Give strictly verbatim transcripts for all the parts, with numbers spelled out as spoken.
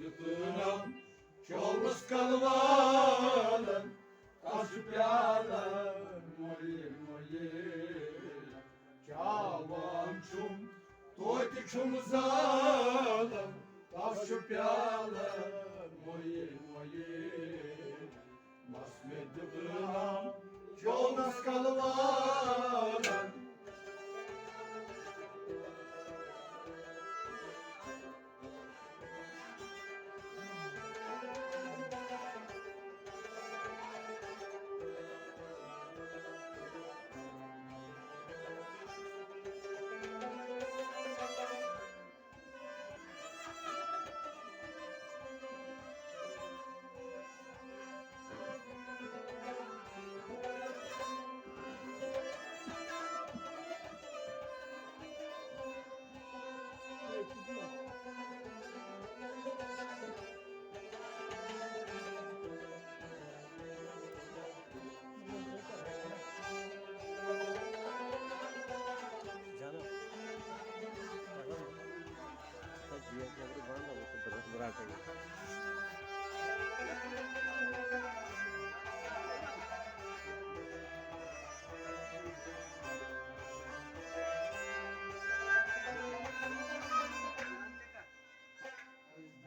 دیُتنم چومس کلوالن، تس چھُ پیالن مۄیہِ مۄیہِ۔ چاوان چھُم توتہِ چھُم زالن، تس چھُ پیالن مۄیہِ مۄیہِ۔ مس مےٚ دیُتنم چومس کلوالن۔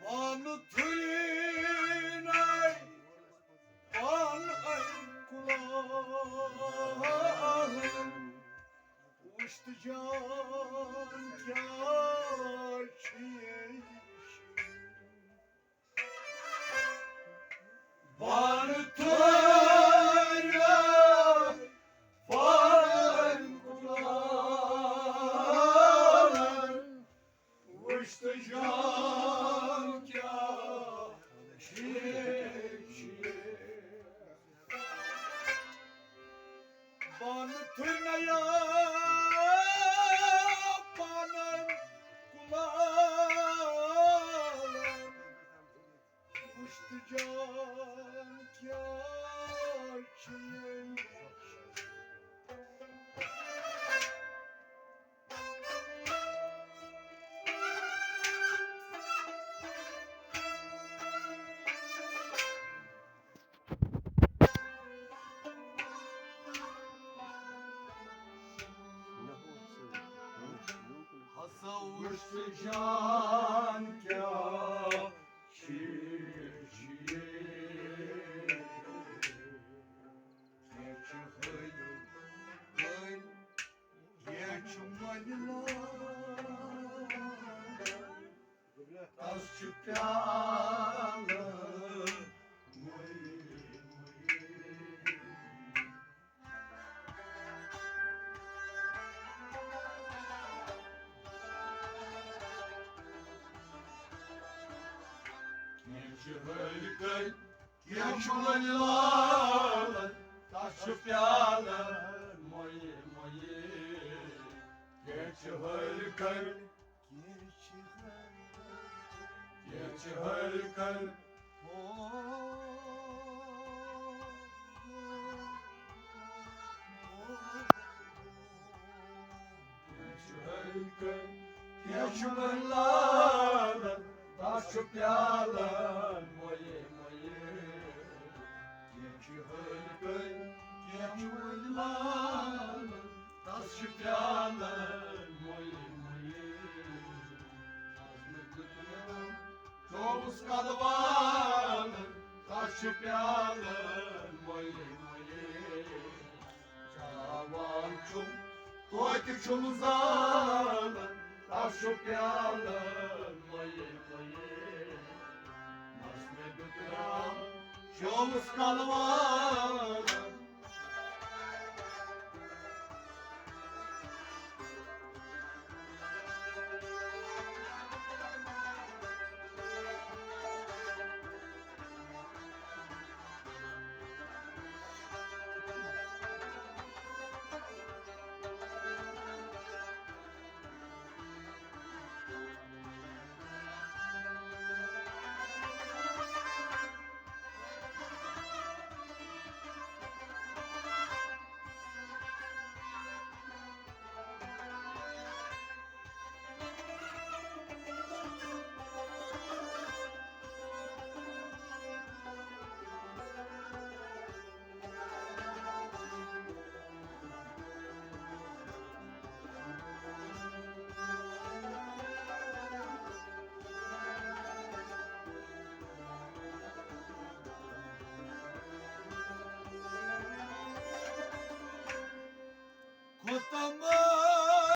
بانہٕ تھُرِ نَے پانہٕ اَمہِ کُلالَن۔ وٕچھ تہٕ جان کیٛاہ چھِ یہِ شیٖن۔ بانہٕ تھٲیِو پانہٕ کُلالَن، وٕچھ تہٕ جان کیٛاہ چھِ یہِ شیٖن۔ بانہٕ تھٲیِو پانہٕ کُلالَن، وٕچھ تہٕ جان کیٛاہ چھِ یہِ۔ ہسا وٕچھ ژٕ جان کیٛاہ چھِ یہِ۔ کینٛہہ چھِ ہٲلۍ ہٲلۍ، کینٛہہ چھِ مۄلہِ لال۔ تس چھُ پیالہٕ مُرۍ مُرۍ۔ کینٛہہ چھِ ہٲلۍ کٔلۍ، کینٛہہ چھِ مۄلہِ لالہٕ، تس چھُ پیالہٕ مُرۍ مُرۍ۔ کینٛہہ چھِ ہٲلۍ کٔلۍ، کینٛہہ چھِ ہٲلۍ کٔلۍ۔ کینٛہہ چھِ ہٲلۍ کٔلۍ، کینٛہہ چھِ مۄلہِ لالَن، تَس چھُ پیالَن مۄیے مۄیے۔ کینٛہہ چھِ ہٲلۍ کٔلۍ، کینٛہہ چھِ مۄلہِ لالَن، تَس چھُ پیالَن مۄیے مۄیے۔ چومُس کلوالن، تس چھُ پیالن مۄیے مۄیے۔ چاوان چھُم، توتہِ چھُم زالن، تس چھُ پیالن مۄیے مۄیے۔ مس مےٚ دیُت رام، چومُس کلوالن،